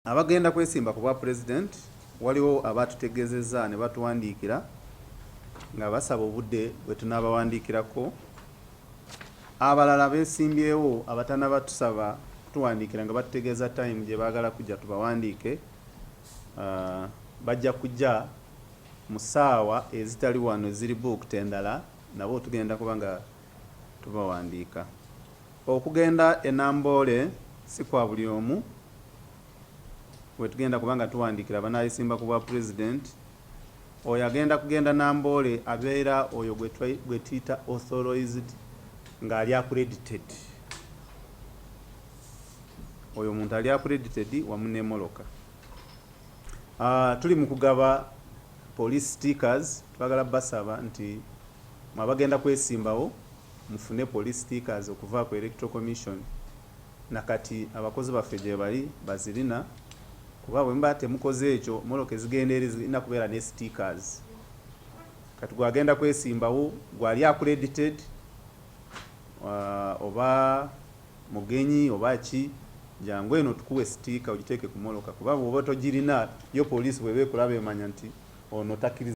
Abagenda kwesimba ku bwa Pulezidenti, waliwo abatutegeezezza ne batuwandiikira nga basaba obudde bwe tunaabawandiikirako. Abalala beesimbyewo abatannaba tusaba kutuwandiikira nga batutegeeza time gye baagala kujja tubawandiike, bajja kujja mu ssaawa ezitali wano eziri booked endala, nabo tugenda kuba nga tubawandiika. Okugenda e Namboole si kwa buli omu, wetugenda kuba nga tuwandiikira abanaayesimba ku bwa Pulezidenti. Oyo agenda kugenda Namboole abeera oyo gwe tuyita authorized, ng'ali accredited. Oyo omuntu ali accredited wamu n'emmotoka. Tuli mu kugaba police stickers. Twagala basaba nti mwabagenda kwesimbawo mufune police stickers okuva ku Electoral Commission. Nakati abakozi baffe gye bali bazirina, kuba bwe muba temukoze ekyo, mmotoka ezigenda eri zirina kubeera ne stickers. Kati gwagenda kwesimbawo, gwali accredited, oba mugenyi oba ki, jangu eno tukuwe sticker ogiteeke ku mmotoka, kuba bw'oba togirina, yo poliisi bw'eba ekulaba emanya nti ono takkiriza.